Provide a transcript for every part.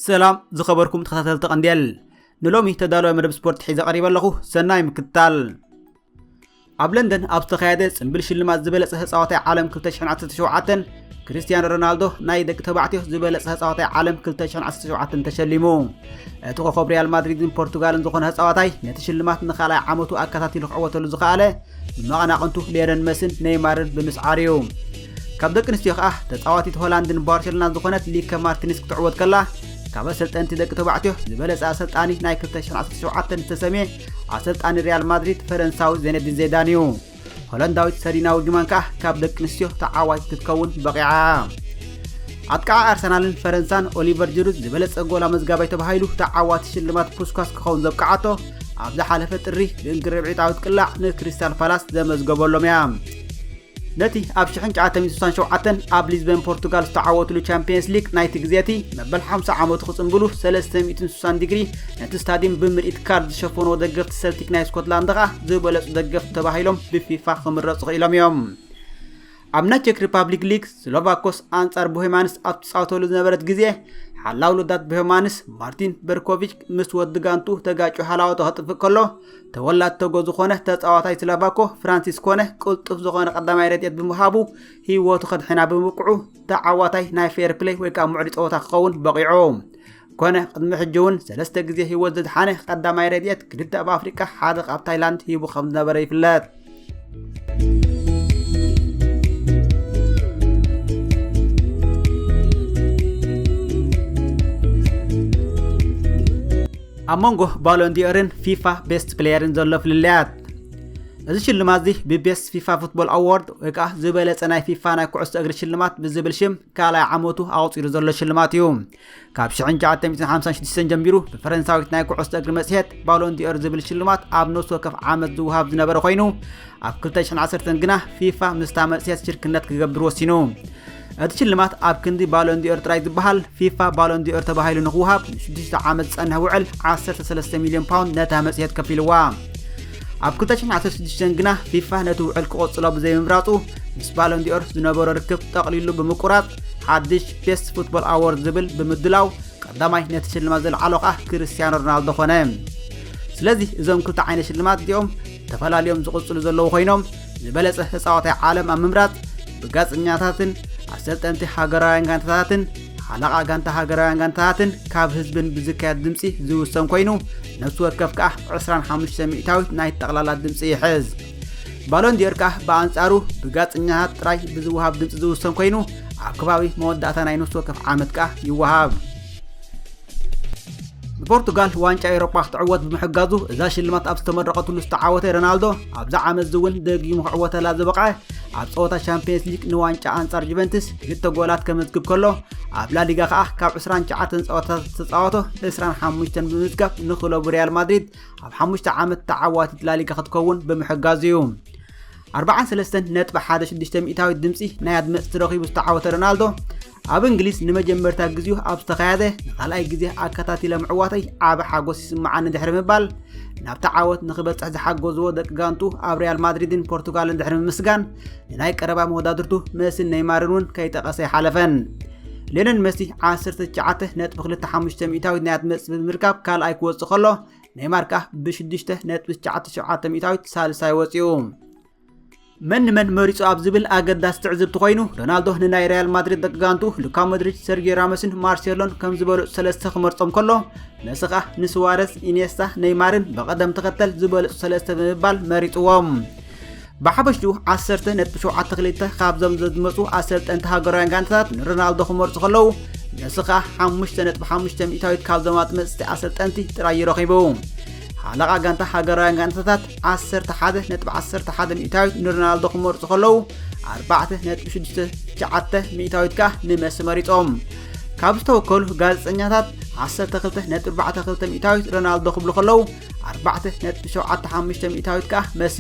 ሰላም ዝኸበርኩም ተኸታተልቲ ቀንዴል፣ ንሎሚ ተዳለወ መደብ ስፖርት ሒዘ ቀሪበ ኣለኹ። ሰናይ ምክትታል። ኣብ ለንደን ኣብ ዝተኻየደ ጽንብል ሽልማት ዝበለጸ ተጻዋታይ ዓለም ክልተ ሽሕን ዓሰርተ ሸውዓተን፣ ክርስቲያኖ ሮናልዶ ናይ ደቂ ተባዕትዮ ዝበለጸ ተጻዋታይ ዓለም ክልተ ሽሕን ዓሰርተ ሸውዓተን ተሸሊሙ። እቲ ኮኾብ ሪያል ማድሪድን ፖርቱጋልን ዝኾነ ተጻዋታይ ነቲ ሽልማት ንኻልኣይ ዓመቱ ኣከታቲሉ ክዕወተሉ ዝኸኣለ፣ ንመቐናቕንቱ ሊዮነል መሲን ኔይማርን ብምስዓር እዩ። ካብ ደቂ ኣንስትዮ ከኣ ተጻዋቲት ሆላንድን ባርሴሎናን ዝኾነት ሊከ ማርቲንስ ክትዕወት ከላ፣ ካብ ኣሰልጠንቲ ደቂ ተባዕትዮ ዝበለጸ ኣሰልጣኒ ናይ ክልተ ሽሕን ዓሰርተ ሸውዓተን ዝተሰምየ ኣሰልጣኒ ሪያል ማድሪድ ፈረንሳዊ ዜነዲን ዜዳን እዩ። ሆላንዳዊት ሰሪና ዊግማን ከኣ ካብ ደቂ ኣንስትዮ ተዓዋቲት ክትከውን በቒዓ። ኣጥቃዓ ኣርሰናልን ፈረንሳን ኦሊቨር ጅሩድ ዝበለጸ ጎል ኣመዝጋባይ ተባሂሉ ተዓዋቲ ሽልማት ፑስኳስ ክኸውን ዘብቅዓቶ፣ ኣብ ዝሓለፈ ጥሪ ብእንግሪ ርብዒታዊት ቅላዕ ንክሪስታል ፓላስ ዘመዝገበሎም እያ። ነቲ ኣብ ሽሕን ትሽዓተ ሚእትን ስሳን ሸውዓተን ኣብ ሊዝበን ፖርቱጋል ዝተዓወትሉ ቻምፒየንስ ሊግ ናይቲ ግዜ እቲ፣ መበል ሓምሳ ዓመቱ ክጽንብሉ ሰለስተ ሚእትን ስሳን ዲግሪ ነቲ ስታድዩም ብምርኢት ካርድ ዝሸፈንዎ ደገፍቲ ሰልቲክ ናይ ስኮትላንድ ከኣ ዝበለጹ ደገፍቲ ተባሂሎም ብፊፋ ክምረጹ ክኢሎም እዮም። ኣብ ናይ ቸክ ሪፓብሊክ ሊግ ስሎቫኮስ ኣንጻር ቦሄማንስ ኣብ ትጻወተሉ ዝነበረት ግዜ፣ ሓላው ልዳት ቦሄማንስ ማርቲን በርኮቪች ምስ ወዲ ጋንቱ ተጋጭ ሃላዋቶ ከጥፍእ ከሎ፣ ተወላድ ቶጎ ዝኾነ ተጻዋታይ ስሎቫኮ ፍራንሲስ ኮነ ቅልጡፍ ዝኾነ ቀዳማይ ረድኤት ብምሃቡ ህይወቱ ከድሕና ብምብቅዑ፣ ተዓዋታይ ናይ ፌር ፕሌይ ወይ ከዓ ምዕሪ ጸወታ ክኸውን በቒዑ። ኮነ ቅድሚ ሕጂ እውን ሰለስተ ግዜ ህይወት ዘድሓነ ቀዳማይ ረድኤት ክልተ ኣብ ኣፍሪቃ ሓደ ኣብ ታይላንድ ሂቡ ከም ዝነበረ ይፍለጥ። ኣብ መንጎ ባሎን ዲኦርን ፊፋ ቤስት ፕሌየርን ዘሎ ፍልልያት። እዚ ሽልማት እዚ ብቤስት ፊፋ ፉትቦል ኣዋርድ ወይ ከዓ ዝበለፀ ናይ ፊፋ ናይ ኩዕሶ እግሪ ሽልማት ብዝብል ሽም ካልኣይ ዓመቱ ኣቑፂሩ ዘሎ ሽልማት እዩ። ካብ ሽሕን ትሽዓተ ሚእትን ሓምሳን ሽዱሽተን ጀሚሩ ብፈረንሳዊት ናይ ኩዕሶ እግሪ መፅሄት ባሎን ዲኦር ዝብል ሽልማት ኣብ ነፍሲ ወከፍ ዓመት ዝወሃብ ዝነበረ ኮይኑ፣ ኣብ ክልተ ሽሕን ዓሰርተን ግና ፊፋ ምስታ መፅሄት ሽርክነት ክገብር ወሲኑ። እቲ ሽልማት ኣብ ክንዲ ባሎን ዲኦር ጥራይ ዝበሃል፣ ፊፋ ባሎን ዲኦር ተባሂሉ ንክወሃብ ንሽዱሽተ ዓመት ዝፀንሕ ውዕል ዓሰርተ ሰለስተ ሚልዮን ፓውንድ ነታ መፅሄት ከፊልዋ። ኣብ ክልተ ሽሕን ዓሰርተ ሽዱሽተን ግና ፊፋ ነቲ ውዕል ክቕጽሎ ብዘይምምራጹ፣ ምስ ባሎን ዲኦር ዝነበሮ ርክብ ጠቕሊሉ ብምቁራጽ፣ ሓድሽ ቤስት ፉትቦል ኣዋርድ ዝብል ብምድላው፣ ቀዳማይ ነቲ ሽልማት ዘልዓሎ ከኣ ክርስቲያኖ ሮናልዶ ኾነ። ስለዚ እዞም ክልተ ዓይነት ሽልማት እዚኦም ተፈላልዮም ዝቕጽሉ ዘለዉ ኮይኖም፣ ዝበለጸ ተጻዋታይ ዓለም ኣብ ምምራጽ ብጋዜጠኛታትን ኣሰልጠንቲ ሃገራውያን ጋንታታትን ሓለቓ ጋንታ ሃገራውያን ጋንታታትን ካብ ህዝብን ብዝካየድ ድምጺ ዝውሰን ኮይኑ፣ ነፍሲ ወከፍ ከኣ ዕስራን ሓሙሽተ ሚእታዊት ናይ ጠቕላላ ድምጺ ይሕዝ። ባሎን ዲኦር ከኣ ብኣንጻሩ ብጋዜጠኛታት ጥራይ ብዝወሃብ ድምጺ ዝውሰን ኮይኑ፣ ኣብ ከባቢ መወዳእታ ናይ ነፍሲ ወከፍ ዓመት ከኣ ይወሃብ። ንፖርቱጋል ዋንጫ ኤውሮጳ ክትዕወት ብምሕጋዙ፣ እዛ ሽልማት ኣብ ዝተመረቐትሉ ዝተዓወተ ሮናልዶ፣ ኣብዚ ዓመት እዚ እውን ደጊሙ ክዕወተላ ዝበቕዐ፣ ኣብ ጸወታ ቻምፒየንስ ሊግ ንዋንጫ ኣንጻር ጁቨንትስ ክልተ ጎላት ከመዝግብ ከሎ፣ ኣብ ላሊጋ ከኣ ካብ ዕስራን ትሽዓተን ጸወታታት ዝተጻወቶ ዕስራን ሓሙሽተን ብምምዝጋብ ንክለቡ ሪያል ማድሪድ ኣብ ሓሙሽተ ዓመት ተዓዋቲት ላሊጋ ክትከውን ብምሕጋዙ እዩ። ኣርባዓን ሰለስተን ነጥቢ ሓደ ሽዱሽተ ሚእታዊት ድምጺ ናይ ኣድመጽቲ ረኺቡ ዝተዓወተ ሮናልዶ፣ ኣብ እንግሊዝ ንመጀመርታ ግዜኡ ኣብ ዝተኻየደ ንኻልኣይ ግዜ ኣከታቲለ ምዕዋተይ ዓቢ ሓጎስ ይስምዓኒ ድሕሪ ምባል፣ ናብቲ ዓወት ንኽበጽሕ ዝሓገዝዎ ደቂ ጋንቱ ኣብ ሪያል ማድሪድን ፖርቱጋልን ድሕሪ ምምስጋን፣ ንናይ ቀረባ መወዳድርቱ መሲን ኔይማርን እውን ከይጠቐሰ ኣይሓለፈን። ሊዮነል መሲ ዓሰርተ ትሽዓተ ነጥቢ ክልተ ሓሙሽተ ሚእታዊት ናይ ኣድመጽቲ ብምርካብ ካልኣይ ክወጽእ ከሎ፣ ኔይማር ከኣ ብሽዱሽተ ነጥቢ ትሽዓተ ሸውዓተ ሚእታዊት ሳልሳይ ወጺኡ። መን ንመን መሪጹ ኣብ ዝብል ኣገዳሲ ትዕዝብቲ ኮይኑ፣ ሮናልዶ ንናይ ሪያል ማድሪድ ደቂ ጋንቱ ሉካ ሞድሪች፣ ሰርጊዮ ራሞስን ማርሴሎን ከም ዝበለጹ ሰለስተ ክመርጾም ከሎ፣ መሲ ከኣ ንሱዋረዝ፣ ኢኔስታ፣ ኔይማርን ብቐደም ተኸተል ዝበለጹ ሰለስተ ብምባል መሪጽዎም። ብሓፈሽኡ ዓሰርተ ነጥቢ ሸውዓተ ክልተ ካብዞም ዘድመጹ ኣሰልጠንቲ ሃገራውያን ጋንታታት ንሮናልዶ ክመርጹ ከለዉ፣ መሲ ከኣ ሓሙሽተ ነጥቢ ሓሙሽተ ሚእታዊት ካብዞም ኣድመጽቲ ኣሰልጠንቲ ጥራይ እዩ ረኺቡ። ሓለቓ ጋንታ ሃገራውያን ጋንታታት ዓሰርተ ሓደ ነጥቢ ዓሰርተ ሓደ ሚእታዊት ንሮናልዶ ክመርጹ ከለዉ፣ ኣርባዕተ ነጥቢ ሽዱሽተ ትሽዓተ ሚእታዊት ከኣ ንመሲ መሪጾም። ካብ ዝተወከሉ ጋዜጠኛታት ዓሰርተ ክልተ ነጥቢ ኣርባዕተ ክልተ ሚእታዊት ሮናልዶ ክብሉ ከለዉ፣ ኣርባዕተ ነጥቢ ሸውዓተ ሓሙሽተ ሚእታዊት ከኣ መሲ።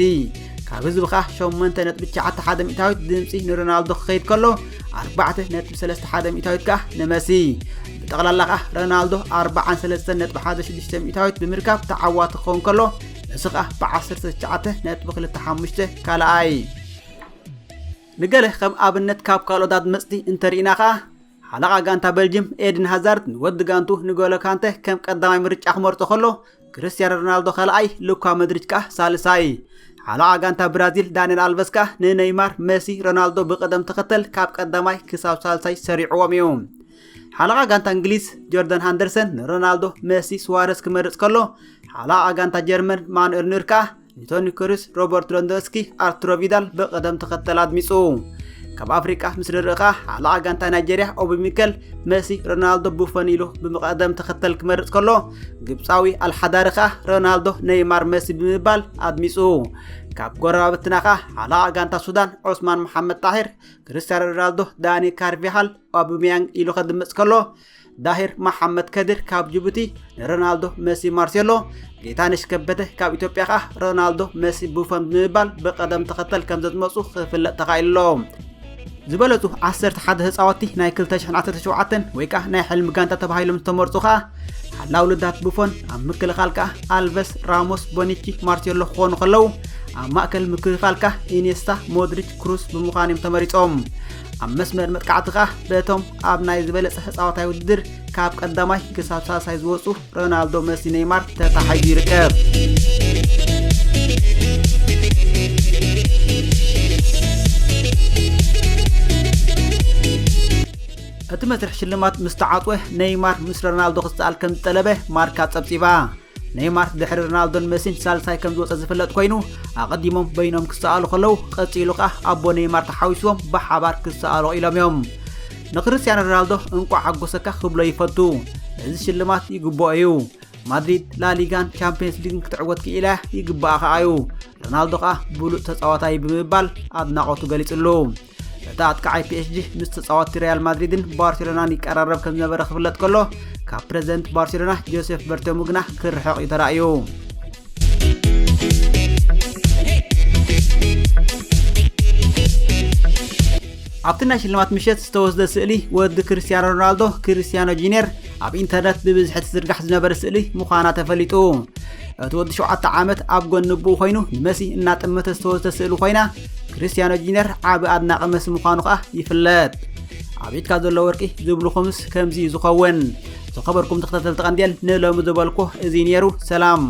ካብ ህዝቢ ከኣ ሸሞንተ ነጥቢ ትሽዓተ ሓደ ሚእታዊት ድምጺ ንሮናልዶ ክኸይድ ከሎ፣ ኣርባዕተ ነጥቢ ሰለስተ ሓደ ሚእታዊት ከኣ ንመሲ። ብጠቕላላ ከኣ ሮናልዶ ኣርባዓን ሰለስተን ነጥቢ ሓደ ሽዱሽተ ሚእታዊት ብምርካብ ተዓዋቲ ክኸውን ከሎ፣ መሲ ከኣ ብዓሰርተ ትሽዓተ ነጥቢ ክልተ ሓሙሽተ ካልኣይ። ንገለ ከም ኣብነት ካብ ካልኦት ኣድመጽቲ እንተርኢና ከኣ፣ ሓለቓ ጋንታ በልጅም ኤድን ሃዛርድ ንወዲ ጋንቱ ንጎሎ ካንተ ከም ቀዳማይ ምርጫ ክመርጾ ከሎ፣ ክርስቲያኖ ሮናልዶ ካልኣይ፣ ሉካ ሞድሪች ከኣ ሳልሳይ። ሓለቓ ጋንታ ብራዚል ዳንኤል ኣልቨስ ከኣ ንነይማር፣ መሲ፣ ሮናልዶ ብቕደም ተኸተል ካብ ቀዳማይ ክሳብ ሳልሳይ ሰሪዕዎም እዩ። ሓለቓ ጋንታ እንግሊዝ ጆርዳን ሃንደርሰን ንሮናልዶ፣ መሲ፣ ስዋረስ ክመርጽ ከሎ፣ ሓለቓ ጋንታ ጀርመን ማኑኤል ኑር ከኣ ንቶኒ ክሩስ፣ ሮበርት ሎንዶስኪ፣ ኣርቱሮ ቪዳል ብቕደም ተኸተል ኣድሚጹ። ካብ ኣፍሪቃ ምስ ንርኢ ከኣ ሓለቓ ጋንታ ናይጀርያ ኦቢ ሚከል፣ መሲ፣ ሮናልዶ፣ ቡፎን ኢሉ ብምቕደም ተኸተል ክመርጽ ከሎ፣ ግብጻዊ ኣልሓዳሪ ከኣ ሮናልዶ፣ ነይማር፣ መሲ ብምባል ኣድሚጹ። ካብ ጎረባብትና ከኣ ሓለቓ ጋንታ ሱዳን ዑስማን መሓመድ ጣሂር፣ ክርስቲያኖ ሮናልዶ፣ ዳኒ ካርቪሃል፣ ኦባሚያንግ ኢሉ ከድምጽ ከሎ፣ ዳሂር መሓመድ ከድር ካብ ጅቡቲ ንሮናልዶ፣ መሲ፣ ማርሴሎ፣ ጌታነሽ ከበደ ካብ ኢትዮጵያ ከኣ ሮናልዶ፣ መሲ፣ ቡፎን ብምባል ብቐደም ተኸተል ከም ዘድመጹ ክፍለጥ ተኻኢሉ ኣሎ። ዝበለጹ ዓሰርተ ሓደ ተጻወትቲ ናይ ክልተ ሽሕን ዓሰርተ ሸውዓተን ወይ ከኣ ናይ ሕልሚ ጋንታ ተባሂሎም ዝተመርጹ ከኣ ሓላው ልዳት ቡፎን፣ ኣብ ምክልኻል ከኣ ኣልቨስ፣ ራሞስ፣ ቦኒቺ፣ ማርሴሎ ክኾኑ ከለዉ፣ ኣብ ማእከል ምክልኻል ከኣ ኢኔስታ፣ ሞድሪች፣ ክሩስ ብምዃን እዮም ተመሪጾም። ኣብ መስመር መጥቃዕቲ ከኣ በቶም ኣብ ናይ ዝበለጸ ተጻዋታይ ውድድር ካብ ቀዳማይ ክሳብ ሳልሳይ ዝወጹ ሮናልዶ፣ መሲ፣ ነይማር ተታሒዙ ይርከብ። እቲ መስርሕ ሽልማት ምስ ተዓጽወ፣ ነይማር ምስ ሮናልዶ ክሰኣል ከም ዝጠለበ ማርካ ጸብጺባ። ነይማር ድሕሪ ሮናልዶን መሲን ሳልሳይ ከም ዝወጸ ዝፍለጥ ኮይኑ፣ ኣቐዲሞም በይኖም ክሰኣሉ ከለዉ፣ ቀጺሉ ከኣ ኣቦ ነይማር ተሓዊስዎም ብሓባር ክሰኣሉ ኢሎም እዮም። ንክርስቲያኖ ሮናልዶ እንቋዕ ሓጎሰካ ክብሎ ይፈቱ። እዚ ሽልማት ይግብኦ እዩ። ማድሪድ ላሊጋን ቻምፒየንስ ሊግን ክትዕወት ክኢላ፣ ይግብኣ ከኣ እዩ። ሮናልዶ ከኣ ብሉጽ ተጻዋታይ ብምባል ኣድናቖቱ ገሊጹሉ። እቲ ኣጥቃዓይ ፒኤስጂ ምስ ተጻወትቲ ሪያል ማድሪድን ባርሴሎናን ይቀራረብ ከም ዝነበረ ክፍለጥ ከሎ፣ ካብ ፕረዚደንት ባርሴሎና ጆሴፍ በርቶሙ ግና ክርሕቕ እዩ ተራእዩ። ኣብቲ ናይ ሽልማት ምሸት ዝተወስደ ስእሊ ወዲ ክርስቲያኖ ሮናልዶ፣ ክርስቲያኖ ጁኒየር፣ ኣብ ኢንተርነት ብብዝሒ ትዝርጋሕ ዝነበረ ስእሊ ምዃና ተፈሊጡ። እቲ ወዲ ሸውዓተ ዓመት ኣብ ጎኒ ኣቦኡ ኮይኑ ንመሲ እናጠመተ ዝተወስደ ስእሊ ኮይና፣ ክርስቲያኖ ጁኒየር ዓቢ ኣድናቒ መሲ ምዃኑ ከኣ ይፍለጥ። ኣብ ኢድካ ዘሎ ወርቂ ዝብልኩምስ ከምዚ እዩ ዝኸውን። ዝኸበርኩም ተኸታተልቲ ቀንዴል፣ ንሎሚ ዝበልኩ እዚ ነይሩ። ሰላም።